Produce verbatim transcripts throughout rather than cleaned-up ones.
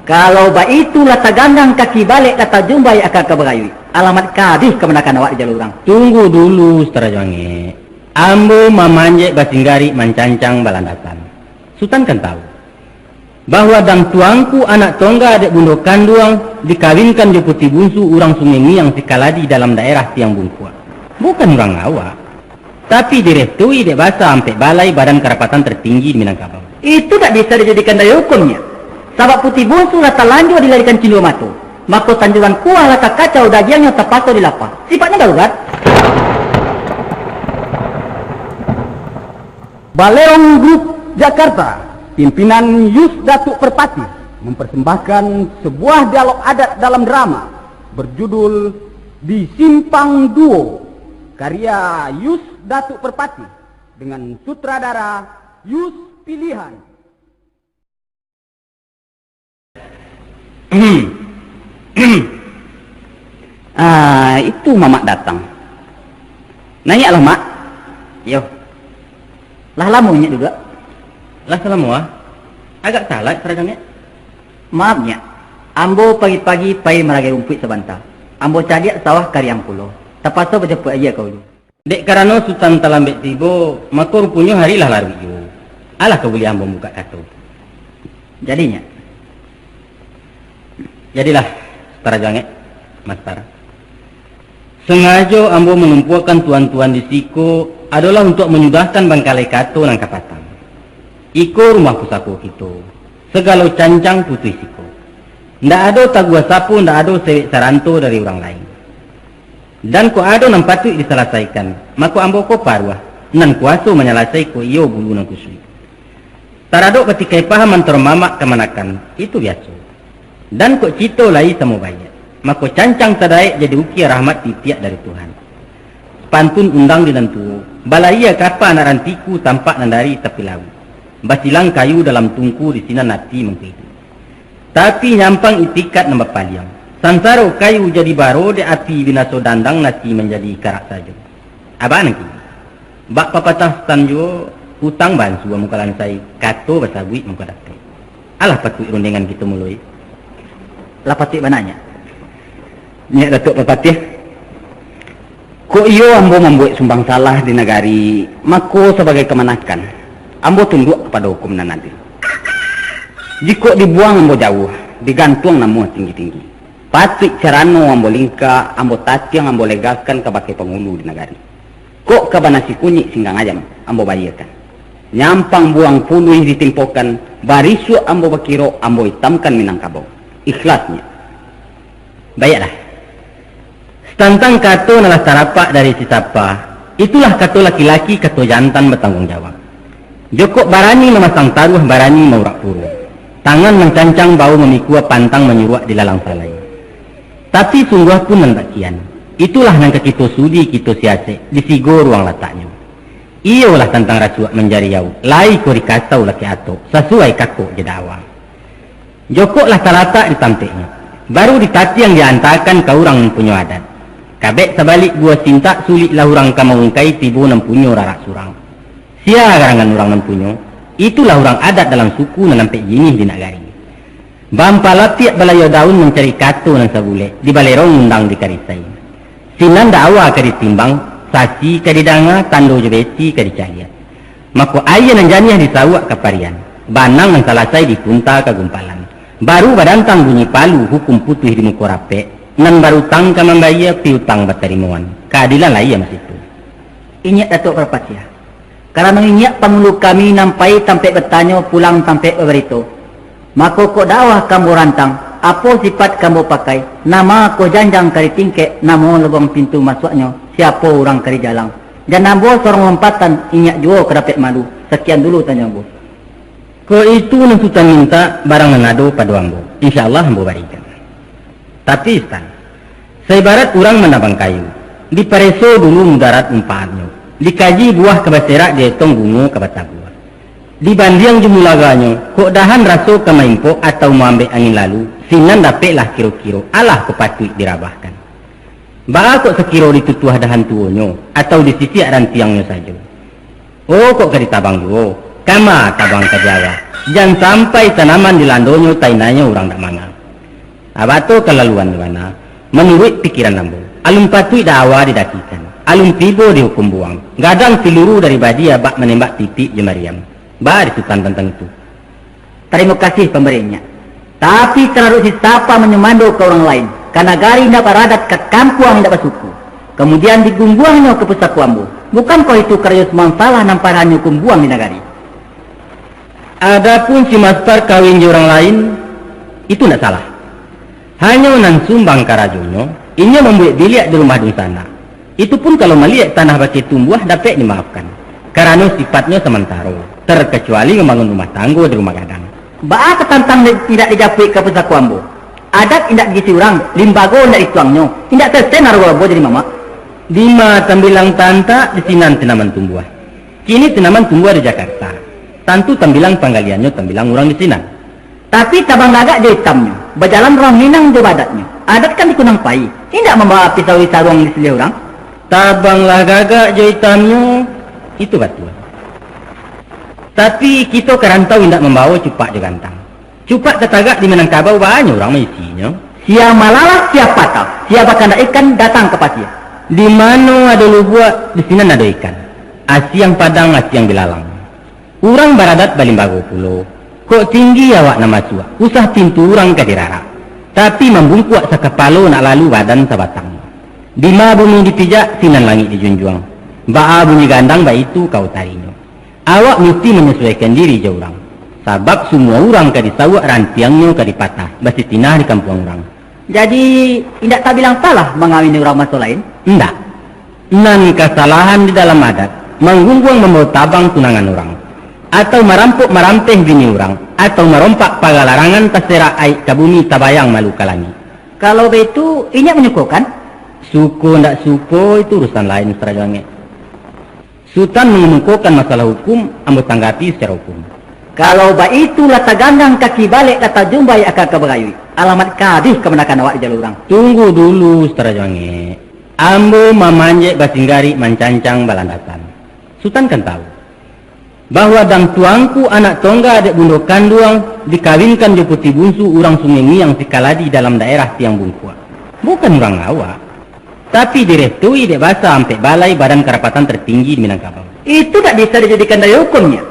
Kalau baitu, lah tagandang kaki balek, lah tajumbai aka ka barayuik. Alamat kabih kamanakan awak di jalua urang. Tunggu dulu, Sutara Jangek. Ambo mamanjek basinggarik mancancang balandasan. Sutan kan tahu, bahwa Dang Tuanku anak tongga dek bundo kanduang dikawinkan jo Puti Bunsu urang Sungai Miang Sikaladi dalam daerah Tiang Bungkuak. Bukan urang awak, tapi direstui dek basa ampek balai badan karapatan tertinggi di Minangkabau. Itu dak bisa dijadikan daya hukumnya, sabab Puti Bunsu lah talanjua dilarikan cindua mato, mako tanjuran kuah lah takacau, dagiangnyo tapaso dilapah. Sifatnyo darurat. Balerong Group Jakarta, pimpinan Yus Datuk Perpatih, mempersembahkan sebuah dialog adat dalam drama berjudul Di Simpang Duo, karya Yus Datuk Perpatih, dengan sutradara Yus Pilihan. Ah, itu Mamak datang. Naiaklah, Mak. Yo. Lah lamo Inyiak duduak? Lah salamo ah. Agak talat, Sutara Jangek. Maaf, Nyiak. Ambo pagi-pagi pai maragai rumpuik sabanta. Ambo caliak sawah kariang pulo. Tapaso bajapuik aia ka ulu. Dek karano Sutan talambek tibo, mako ruponyo hari lah laruik juo. Alah ka buliah ambo mambukak kato. Jadi, Nyiak. Jadilah, Sutara Jangek, Masar. Sangajo ambo manumpuakan tuan-tuan di siko adolah untuak manyudahkan bangkalai kato nan ka patang. Iko rumah pusako kito, sagalo cancang putuih siko. Ndak ado taguah sapo, ndak ado sewek saranto dari urang lain. Dan kok ado nan patuik disalasaikan, mako ambo ko paruah, nan kuaso manyalasai kok iyo bulu nan kusuik. Taradok batikai paham antaro mamak kamanakan, itu biaso. Dan kok cito lai samo baiak, mako cancang tadaek jadi ukia rahmat titiak dari Tuhan. Pantun undang di nan tuo, balayia kapa anak rantiku tampak nan dari tapi lauik. Basilang kayu dalam tungku di sinan ati mangkuiduik. Tapi nyampang itikat nan bapaliang. Sansaro kayu jadi baro dek api binaso dandang nasi manjadi karak sajo. Abah nan kini. Bak papatah Sutan juo, utang bansua muka lansai, kato basabuik muka dapek. Alah patuik rundengan kito muloi. Lah patuik bana, Nyiak. Nyiak Datuak Papatiah. Kok iyo ambo mambuek sumbang salah di nagari, mako sabagai kamanakan, ambo tunduak kapado hukum nan adil. Jikok dibuang ambo jauah, digantuang namuah tinggi-tinggi. Patuik carano ambo lingka, ambo tatiang, ambo legakan kabake pangulu di nagari. Kok ka banasi kunyik singgang ayam, ambo bayiakan. Nyampang buang puluih ditimpokan, barisuak ambo bakirok, ambo itamkan Minangkabau. Ikhlasnyo. Baiaklah. Satantang kato nan lah tarapak dari si sapa, itulah kato laki-laki, kato jantan batangguang jawab. Jokok barani mamasang taruah, barani maurak puro. Tangan mancancang, bao mamikua, pantang manyuruak di lalang salai. Tapi sungguah pun nan bak kian, itulah nan ka kito sudi, kito siasek, di sigo ruang lataknyo. Iyolah tantang rasuak manjariau, lai ko dikasau laki atok, sasuai kakok jo dakwa. Jokok lah talatak di tampeknyo, baru ditatiang diantakan ka urang nan punyo adat. Kabek sabalik buah sintak, suliklah urang ka maungkai, tibo nan punyo rarak surang. Sia garangan urang nan punyo, itulah urang adat dalam suku nan ampek jinih di nagari. Bampalapiak balayo daun mancari kato nan sabulek, di balerong undang di karisai. Sinan dakwa ka ditimbang, sasi ka didanga, tando jo besi ka dicaliak. Mako aia nan janiah disauak ka parian, banang nan salasai dipunta ka gumpalan. Baru badantang bunyi palu, hukum putuih di muko rapek, nan barutang ka mambayia, piutang batarimoan, kaadilan lai masitu. Inyiak Datuak Parpatiah, karano inyiak pangulu kami nan pai tampek batanyo, pulang tampek babarito, mako kok dakwa ka ambo rantang, apo sipat ka ambo pakai, nan ma ko janjang ka ditingkek, nan ma lobang pintu masuaknyo, siapo urang ka dijalang. Jan ambo sorang lompatan, inyiak juo ka dapek malu. Sakian dulu tanyo ambo. Kok itu nan Sutan mintak, barang nan ado pado ambo, insya Allah ambo barikan. Tapi, Sutan, saibarat urang manabang kayu, dipareso dulu mudarat manfaatnyo, dikaji buah ka baserak, dietong bungo ka batabuah. Dibandiang jo mulaganyo, kok dahan raso ka maimpok atau maambek angin lalu, sinan dapeklah kiro-kiro, alah kok patuik dirabahkan. Baa kok sakiro ditutuah dahan tuonyo, atau disisiak rantiangnyo sajo? Oh, kok ka ditabang juo, kama tabang ka jawa, Jan sampai tanaman dilandonyo tainainyo urang dak manga. Abato kalaluan di mana, manuruik pikiran ambo, alun patuik dak awa didakikan, alun tibo dihukum buang, gadang piluru dari badia bak manembak pipik jo mariam. Baa di Sutan tantang itu? Tarimo kasih pambariannyo. Tapi taradok si Sapa manyumando ka urang lain, ka nagari indak baradat, ka kampuang indak basuku, kamudian digungguangnyo ka pusako ambo, bukankoh itu karajo sumang salah nan parahan hukum buang di nagari? Adapun si Maspar kawin jo urang lain, itu ndak salah. Hanyo nan sumbang karajonyo, inyo mambuek biliak di rumah dunsanak. Itu pun kalau maliek tanah bakeh tumbuah dapek dimaafkan, karano sifatnyo samantaro, terkecuali mambangun rumah tanggo di rumah gadang. Baa ka tantang di-, indak dijapuik ka pusako ambo? Adat indak diisi urang, limbago indak dituangnyo, indak sesen arogo ambo jadi mamak. Dima tambilang tantak, di sinan tanaman tumbuah. Kini tanaman tumbuah di Jakarta. Tantu tambilang panggaliannyo tambilang urang di sinan. Tapi tabang gagak jo itamnyo, bajalan urang Minang jo badatnyo. Adat kan di Kunang Pai, indak mambawa pisau di saruang di siliah urang. Tabanglah gagak jo itamnyo, itu batua. Tapi kito ka rantau indak mambawo cupak jo gantang. Cupak tatagak di Minangkabau banyak urang maisinyo. Sia malalah, sia patah, sia bakandak ikan datang ka pasia. Di mano ado lubuak, di sinan ado ikan. Asiang padang, asiang bilalang. Urang baradat balimbago pulo. Kok tinggi awak nan masuak, usah pintu urang ka dirarak. Tapi mambungkuak sakapalo nak lalu badan sabatang. Dima bumi dipijak, sinan langik dijunjuang. Baa bunyi gandang, baitu ka utarinyo. Awak musti manyasuaikan diri jo urang. Sabab sumua urang ka disauak, rantiangnyo ka dipatah, basitinah di kampuang urang. Jadi, indak tabilang salah mangawini urang banso lain? Indak. Nan kasalahan di dalam adat, manggungguang mambawo tabang tunangan urang, atau marampok marampeh bini urang, atau marompak paga larangan, taserak aik ka bumi, tabayang malu ka langik. Kalau baitu, inyo manyukokan? Suko ndak suko, itu urusan lain, Sutan Rajo Angek. Sutan mangamukokan masalah hukum, ambo tanggapi sacaro hukum. Kalau baitu, lah tagandang kaki balek, lah tajumbai aka ka bagayuik. Alamat ka abih kamanakan awak di jalo urang. Tunggu dulu, Sutan Rajo Angek. Ambo mamanjek basinggarik, mancancang balandasan. Sutan kan tahu, bahwa dang tuangku anak tongga dek bundo kanduang dikawinkan jo Puti Bunsu urang Sungai Miang Sikaladi dalam daerah Tiang Bungkuak. Bukan urang awak. Tapi direstui dek basa ampek balai Badan Karapatan Tertinggi di Minangkabau. Itu dak bisa dijadikan dalil hukumnyo.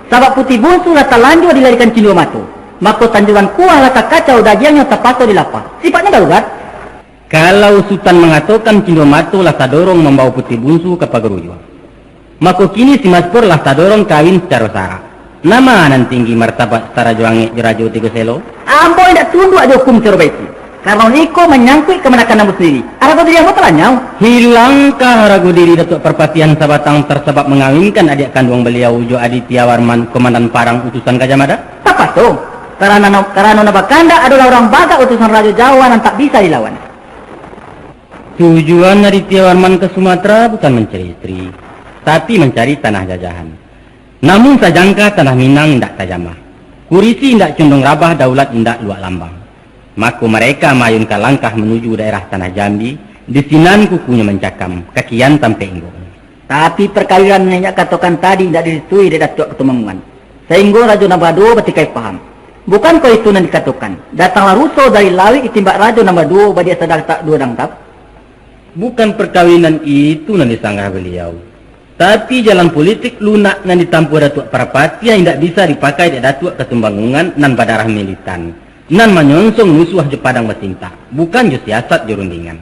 Sabab Puti Bunsu lah talanjua dilarikan Cindua Mato, mako tanjuran kuah lah takacau, dagiangnyo tapaso dilapah. Sifatnyo darurat. Kalau Sutan mangatokan Cindua Mato lah tadorong mambawo Puti Bunsu ka Pagaruyuang, mako kini si Maspur lah tadorong kawin sacaro sarak. Nama nan tinggi martabat Sutan Rajo Angek jo Rajo Tigo Selo? Ambo indak tunduak jo hukum sacaro baitu, karano iko manyangkuik kamanakan ambo sandiri. Arago diri ambo talanyau. Hilangkah arago diri Datuak Parpatiah Sabatang tasabab mangawinkan adiak kanduang baliau jo Aditya Warman, komandan parang utusan Gajah Mada? Tapaso, karano, karano nan bakandak adolah urang bagak utusan Rajo Jawa nan tak bisa dilawan. Tujuan Aditya Warman ka Sumatera bukan mancari istri, tapi mancari tanah jajahan. Namun sajangka tanah Minang indak tajamah, kurisi indak condong rabah, daulat indak luak lambang. Mako mareka maayunkan langkah manuju daerah tanah Jambi, di sinan kukunyo mancakam, kakian tampek inggoknyo. Tapi parkawinan nan inyo katokan tadi indak direstui dek Datuak Katumangguangan, sainggo rajo nan baduo batikai paham. Bukankoh itu nan dikatokan, datanglah ruso dari lauik ditimbak rajo nan baduo badiak sadatak duo dangkap? Bukan parkawinan itu nan disanggah baliau, tapi jalan politik lunak nan ditampuah Datuak Parpatiah indak bisa dipakai dek Datuak Katumangguangan nan badarah militan, nan manyonsong musuah jo padang basintak, bukan jo siasat jo rundingan.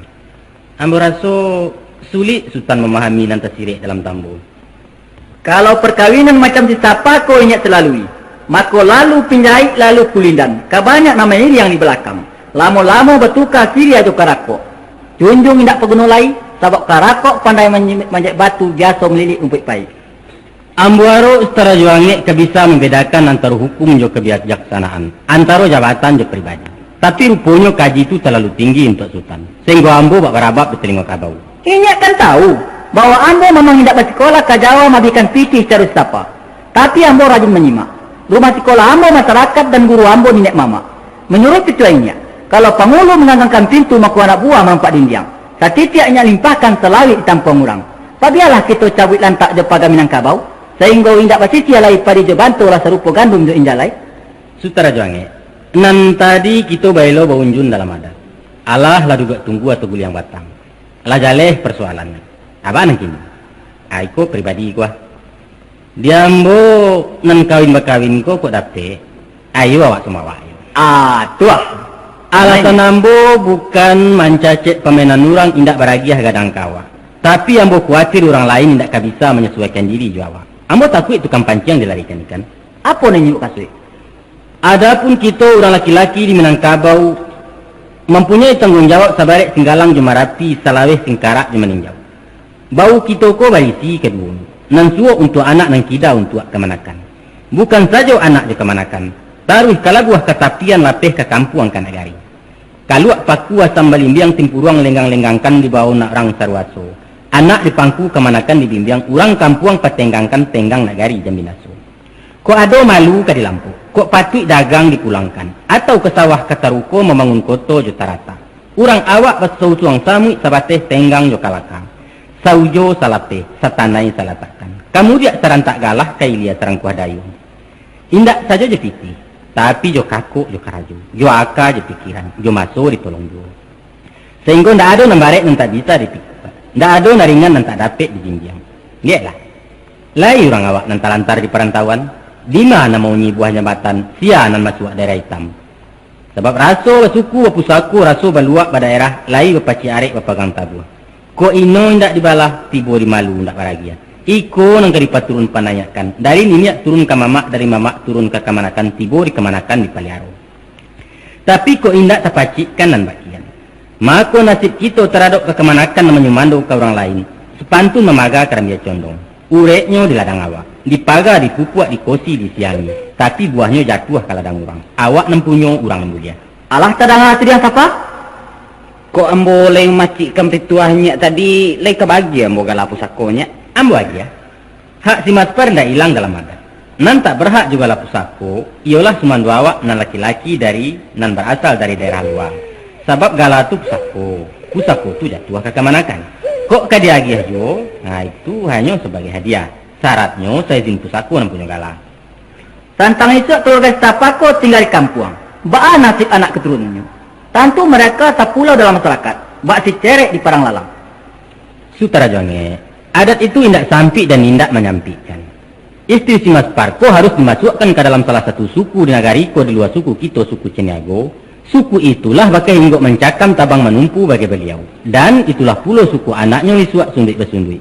Ambo raso, sulik Sutan mamahami nan tasirek dalam tambo. Kalau parkawinan macam si Sapa ko inyo talalui, mako lalu pinjaik, lalu kulindan, ka banyak nan mairiang di balakang. Lamo-lamo batuka siriah jo karakok. Junjuang indak paguno lai, sabab karakok pandai manyi-, manjek batu, biaso malilik rumpuik paik. Ambo arok Sutan Rajo Angek ka bisa mambedakan antaro hukum jo kabijaksanaan, antaro jabatan jo pribadi. Tapi ruponyo kaji tu talalu tinggi untuak Sutan, sainggo ambo bak barabab di talingo kabau. Inyo kan tahu, bahwa ambo mamang indak basikola ka Jawa maabihkan pitih sacaro si Sapa. Tapi ambo rajin manyimak. Rumah sikola ambo masarakat dan guru ambo niniak mamak. Manuruik pituah inyo, kalau pangulu manganggangkan pintu, mako anak buah maampak dindiang. Satitiak inyo limpahkan, salawik ditampuang urang. Pabialah kito cabuik lantak jo paga Minangkabau, sainggo indak basisiah lai padi jo banto, lah sarupo gandum jo injalai. Sutara jo angek, nan tadi kito baelo baunjun dalam adat. Alah lah duduak tunggu atau guliang batang. Lah jaleh parsoalannyo. Abah nan kini. Ah, iko pribadi ko ah. Di ambo nan kawin bakawin ko kok dapek, ayo awak samo awak. Ah, tu ah. Alasan ambo bukan mancacek pamainan urang indak baragiah gadang ka awak. Tapi ambo kuatir urang lain indak ka bisa manyasuaikan diri jo awak. Ambo takuik tukang panciang dilarikan ikan. Apo nan inyo kasuik? Adapun kito urang laki-laki di Minangkabau, mampunyoi tangguang jawab sabarek Singgalang jo Marapi, salaweh Singkarak jo Maninjau. Bau kito ko barisi kaduonyo, nan suok untuak anak, nan kida untuak kamanakan. Bukan sajo anak jo kamanakan, taruih ka labuah ka tapian, lapeh ka kampuang ka nagari. Kaluak paku asam balimbiang, timpuruang lenggang-lenggangkan, dibao nak rang saruaso. Anak dipangku, kamanakan dibimbiang, urang kampuang patenggangkan, tenggang nagari jan binaso. Kok ado malu ka dilampok, kok patuik dagang dipulangkan, atau ka sawah ka taruko mambangun koto jo tarata. Urang awak basusuang samuik sabateh tenggang jo kalakang, saujo salapeh, satanai salatakan. Kamudiak sarantak galah, ka ilia sarangkuah dayuang. Indak sajo jo pitih, tapi jo kakok jo karajo, jo aka jo pikiran, jo maso ditolong juo. Sainggo ndak ado nan barek nan tak bisa dipikua, ndak ado nan ringan nan tak dapek dijinjiang. Lieklah, lai urang awak nan talantar di parantauan, dima nan maunyi buah jambatan, sia nan masuak daerah itam. Sabab raso basuku bapusako, raso baluak badaerah, lai bapacik arek bapagang tabuah. Kok ino indak dibalah, tibo di malu indak baragiah. Iko nan ka dipaturun panaiakkan, dari niniak turun ka mamak, dari mamak turun ka kamanakan, tibo di kamanakan dipaliaro. Tapi kok indak tapacikkan nan bakian, mako nasib kito taradok ka kamanakan nan manyumando ka urang lain, sapantun mamaga karambia condong. Ureknyo di ladang awak, dipaga, dipupuak, dikosi, disiangi, tapi buahnyo jatuah ka ladang urang. Awak nan punyo, urang nan buliah. Alah tadanga tu diang sapa? Kok ambo lai mamacikkan pituah nyiak tadi, lai ka bagi ambo gala pusako nyiak? Ambo agiah. Hak si Maspar ndak ilang dalam adat. Nan tak berhak jo gala pusako, iyolah sumando awak nan laki-laki dari, nan barasal dari daerah lua. Sabab gala tu pusako, pusako tu jatuah ka kamanakan. Kok ka diagiah juo, nah itu hanyo sabagai hadiah. Saratnyo saizin pusako nan punyo gala. Tantang isuak kaluarga Sitapako tingga di kampuang, baa nasib anak katurunannyo? Tantu mereka tapulau dalam masyarakat, bak si Cerek di Padang Lalang. Sutara jo angek, adat itu indak sampik dan indak manyampikkan. Istri si Maspar ko harus dimasuakkan ka dalam salah satu suku di nagari ko di lua suku kito, suku Caniago. Suku itulah bakeh inggok mancakam, tabang manumpu bakeh baliau. Dan itulah pulo suku anaknyo isuak sunduik basunduik.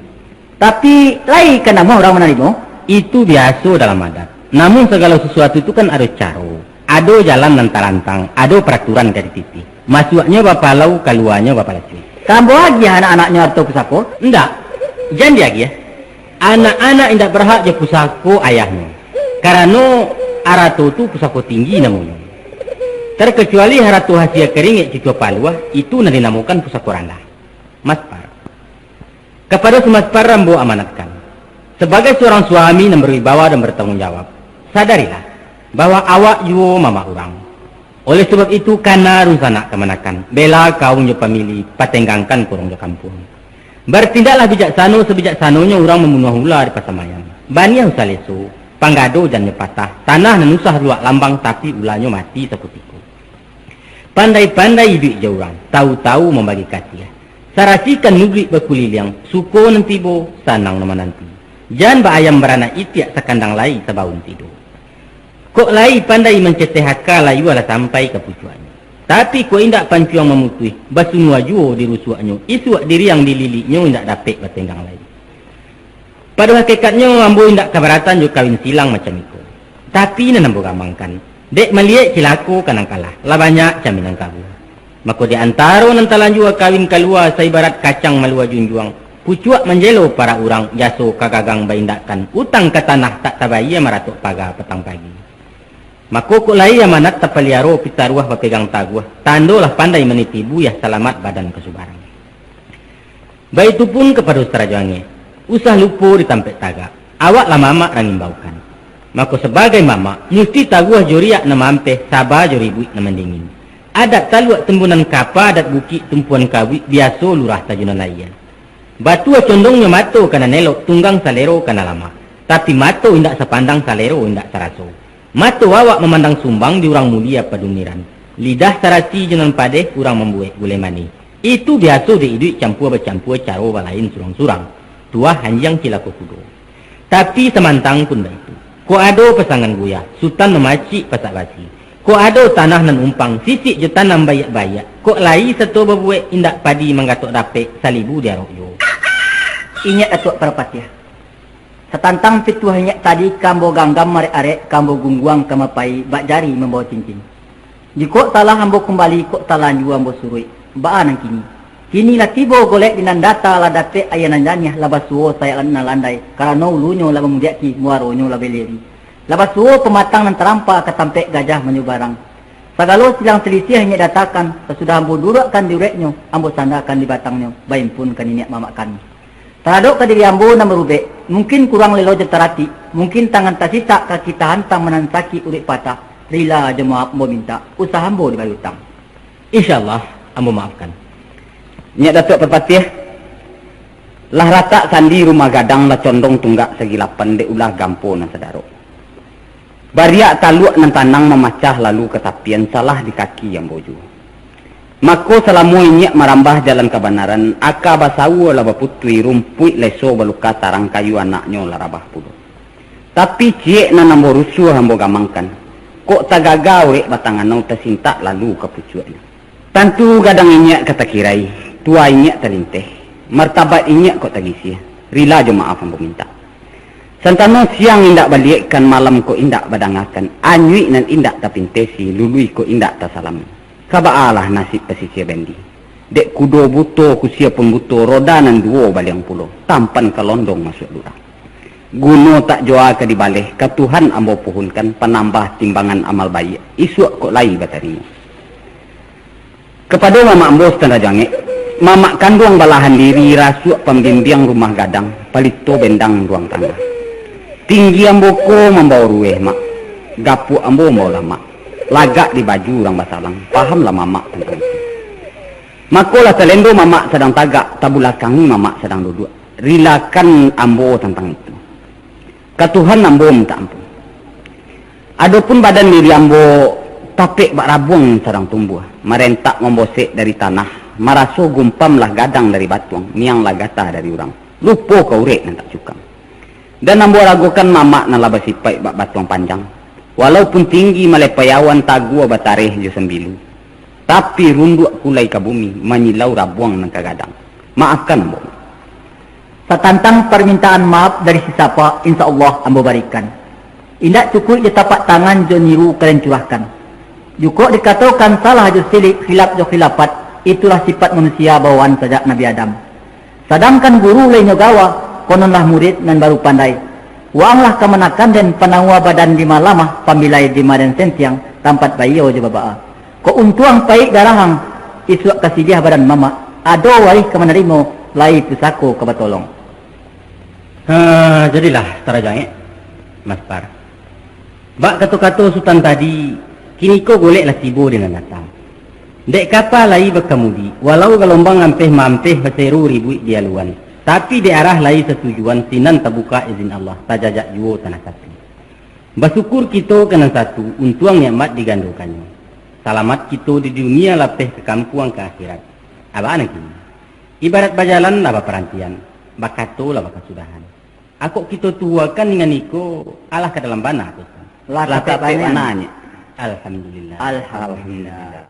Tapi, lai ka namuah urang manarimo? Itu biaso dalam adat. Namun sagalo sasuatu tu kan ado caro, ado jalan nan tarantang, ado paraturan ka dititih. Masuaknyo bapalau, kaluanyo bapalasuik. Ka ambo agiah anak-anaknyo arato pusako? Indak, jan diagiah. Anak-anak indak barhak jo pusako ayahnyo, karano arato tu pusako tinggi namonyo. Tarkacuali harato hasia karingek cucua paluah, itu nan dinamokan pusako randah. Maspar. Kapado si Maspar ambo amanatkan, sabagai surang suami nan berwibawa dan bertanggung jawab, sadarilah, bahwa awak juo mamak urang. Oleh sabab itu, kana dunsanak kamanakan, bela kaum jo pamili, patenggangkan kurong jo kampuang. Bartindaklah bijaksano sabijaksanonyo urang mambunuah ula di pasamaian. Baniah usah leso, panggado jannyo patah, tanah nan usah luak lambang, tapi ulanyo mati sakutiko. Pandai-pandai iduik jo urang, tahu-tahu mambagi kasiah. Sarasikan nuduik bakuliliang, suko nan tibo, sanang nan mananti. Jan baayam baranak itiak, sakandang lai sabaun tido. Kok lai pandai manceteh aka, layualah sampai ka pucuaknyo. Tapi kok indak pancuang mamutuih, basunua juo di rusuaknyo, isuak diriang di liliknyo indak dapek batenggang lai. Pado hakikatnyo, ambo indak kabaratan jo kawin silang macam iko. Tapi nan ambo gamangkan, dek maliek cilako ka nan kalah, lah banyak camin nan kabuah. Mako, di antaro nan talanjua kawin kalua, saibarat kacang malua junjuang, pucuak manjelo parak urang, jaso ka gagang baindakkan, utang ka tanah tak tabayia, maratok paga patang pagi. Mako, kok lai amanat tapaliaro, pitaruah bapegang taguah, tandolah pandai maniti buiah, salamat badan kasubarang. Baitu pun kapado sarajo angek, usah lupo di tampek tagak, awak lah mamak rang imbaukan. Mako, sabagai mamak, musti taguah jo riak nan maampeh, saba jo ribuik nan mandingin. Adat taluak timbunan kapa, adat bukik tumpuan kabuik, biaso lurah tajunan aia. Batua condongnyo mato ka nan elok, tunggang salero ka nan lamak. Tapi mato indak sapandang, salero indak saraso. Mato awak mamandang sumbang di urang mulia paduniran. Lidah sarasi jo nan padeh urang mambuwek gulai manih. Itu biaso dek iduik campua-bacampua caro balain surang-surang. Tuah anjiang cilako kudo. Tapi samantang pun baitu. Kok ado pasangan guyah, sutan mamacik pasak basi. Kok ado tanah nan umpang, sisik jo tanam baiak-baiak. Kok lai sato babuwek, indak padi manggatok dapek, salibu diarok juo. Inyiak Datuak Parpatiah. Satantang pituah inyiak tadi ka ambo ganggam arek-arek, ka ambo gungguang ka mapai, bak jari mambawo cincin. Jikok salah ambo kumbali, kok salah juo ambo suruik, baa nan kini? Kini lah tibo golek di nan data, lah dapek aia nan janiah, lah basuo sayok nan landai, karano ulunyo lah mamudiak ki, muaronyo lah baliri. Lah basuo pamatang nan tarampa, ka tampek gajah manyubarang. Sagalo silang silisiah inyiak datakan, sasudah ambo duruakkan di ureknyo, ambo sandakan di batangnyo, baimpunkan niniak mamak kami. Taradok ka diri ambo nan barubek, mungkin kurang lelo jo taratik, mungkin tangan tasitak kaki tahantang, manan sakik uruik patah, rila jo maaf ambo mintak, usah ambo dibayia utang. Insya Allah, ambo maafkan. Nyiak Datuak Parpatiah, lah ratak sandi rumah gadang, lah condong tunggak sagilapan dek ulah gampo nan sadarok. Bariak taluak nan tanang mamacah lalu ka tapian, salah di kaki ambo juo. Mako, salamo inyiak marambah jalan kabanaran, aka basaua lah baputuih, rumpuik leso baluka tarang, kayu anaknyo lah rabah pulo. Tapi, ciek nan ambo rusuah ambo gamangkan, kok tagaga urek batang anau, tasintak lalu ka pucuaknyo. Tantu gadang inyiak ka takirai, tua inyiak talinteh, martabat inyiak kok tagisiah, rila jo maaf ambo mintak. Santano siang indak baliekkan, malam kok indak badangakan, anyuik nan indak tapintesi, lului kok indak tasalami. Ka baalah nasib pasisia Bandi? Dek kudo buto, kusia pun buto, roda nan duo baliang pulo, tampan ka londong masuak lurah. Guno tak jua ka dibaleh, ka Tuhan ambo pohonkan, panambah timbangan amal baiak, isuak kok lai batarimo. Kapado mamak ambo Sutan Rajo Angek, mamak kanduang balahan diri, rasuak pambimbiang rumah gadang, palito bendang ruang tangah. Tinggi ambo ko mambawo rueh, Mak. Gapuak ambo mambawo lamak. Lagak di baju urang basalang, pahamlah mamak tantang itu. Makolah salendo mamak sadang tagak, tabulakangi mamak sadang duduak. Rilakan ambo tantang itu. Ka Tuhan ambo mintak ampun. Adopun badan diri ambo tapek bak rabuang sadang tumbuah, marentak mambosek dari tanah, maraso gumpam lah gadang dari batuang, miang lah gata dari urang. Lupo ka urek nan tak cukang. Dan ambo ragokan mamak nan lah basipaik bak batuang panjang, walaupun tinggi malepai awan, tagua batareh jo sambilu, tapi runduak kulai ka bumi, manyilau rabuang nan ka gadang. Maafkan ambo. Satantang parmintaan maaf dari si Sapa, insya Allah ambo barikan. Indak cukuik jo tapak tangan jo niru kalian curahkan. Jukok dikatokan salah jo silik, khilaf jo khilafat, itulah sifat manusia bawaan sajak Nabi Adam. Sadangkan guru lai nyo gawa, kononlah murid nan baru pandai. Waanglah kamanakan den, panaua badan di malamah, pambilai di madan sentiang, tampat baiyo jo babaa. Kok untuang paik darahang, isuak ka siliah badan mamak, ado warih ka manarimo, lai pusako ka batolong. Ha, jadilah tarajangek, Maspar. Bak kato-kato Sutan tadi, kiniko golek lah tibo di nan datang. Dek kapa lai bakamudi, walau galombang ampeh-maampeh basero ribuik di aluan, tapi dek arah lai satujuan, sinan tabukak izin Allah, tajajak juo tanah sapi. Basyukur kito ka nan satu, untuang nikmat digandokannyo. Salamat kito di dunia, lapeh ka kampuang ka akhirat. Abah nan kini. Ibarat bajalan lah baparantian, bakato lah bakasudahan. Akok kito tuhuakan dengan iko, alah ka dalam bana, Tuan. Lah tapek bana, Nyiak. Alhamdulillah. Alhamdulillah.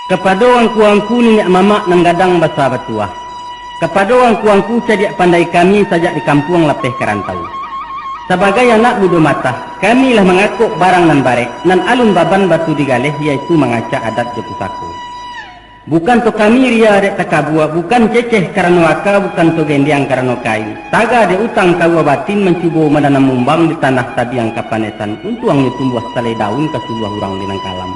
Kapado angku-angku niniak mamak nan gadang basa batuah. Kapado angku-angku cadiak pandai kami sajak di kampuang lapeh ka rantau. Sabagai anak mudo matah, kami lah mangakok barang nan barek, nan alun baban batu digaleh, yaitu mangacak adat jo pusako. Bukan to kami ria dek takabua, bukan ceceh karano aka, bukan to gendiang karano kain. Taga dek utang kaua batin mancubo mananam mumbang di tanah tabiang kapanesan, untuangnyo tumbuah salai daun ka suluah urang di nan kalam.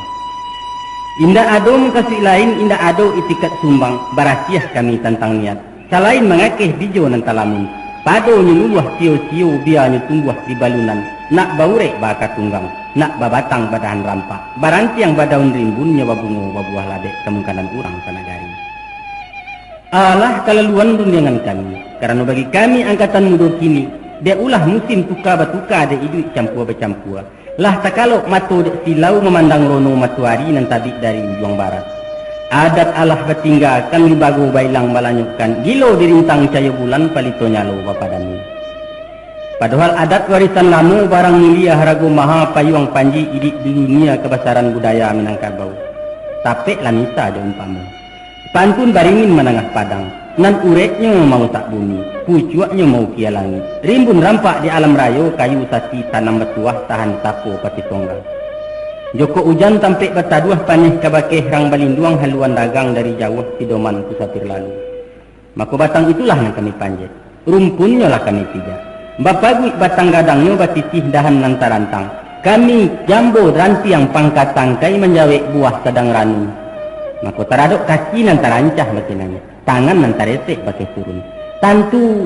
Indak ado mukasuik lain, indak ado itikat sumbang, barasiah kami tantang niat. Salain mangakeh bijo nan talamun, padonyo luluah sio-sio, bianyo tumbuah di balunan, nak baurek baaka tunggang, nak babatang badahan rampak, barantiang badaun rimbun, nyo babungo babuah ladek, kamungkanan urang sanagari. Alah kalaluan rundiangan kami, karano bagi kami angkatan mudo kini, dek ulah musim tuka batuka dek iduik campua bacampua. Lah takalok mato dek silau mamandang rono matoari nan tabik dari ujuang barat. Adat alah batinggakan, limbago bailang balanyokkan, gilo dirintang cayo bulan, palito nyalo bapadami. Padohal adat warisan lamo, barang mulia harago maha, payuang panji iduik di dunia, kabasaran budaya Minangkabau. Tapek lah misa jo umpamo. Pantun baringin manangah padang, nan ureknyo mausak bumi, pucuaknyo maukia langik. Rimbun rampak di alam rayo, kayu sati tanam batuah, tahan sapo pati tonggang. Jokok ujan tampek bataduah, paneh kabakeh rang balinduang, haluan dagang dari jauah, pidoman kusapir lalu. Mako batang itulah nan kami panjek, rumpunnyo lah kami pijak. Bapaguik batang gadangnyo, batitih dahan nan tarantang. Kami jambo rantiang pangka tangkai, manjawek buah sadang ranun. Mako taradok kaki nan tarancah bakinangih, tangan nan taresek bakeh turun. Tantu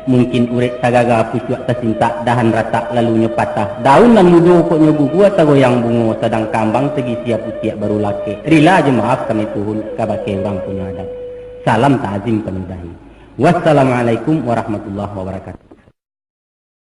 mungkin urek sagaga, pucuak tasintak, dahan ratak lalunyo patah. Daun nan mudo poknyo gugua, tagoyang bungo sadang kambang, tagisia putiak baru lakek. Rila jo maaf kami tuhun, kabakeh urang punyo adat. Salam ta'zim kami udahi. Wassalamualaikum warahmatullahi wabarakatuh.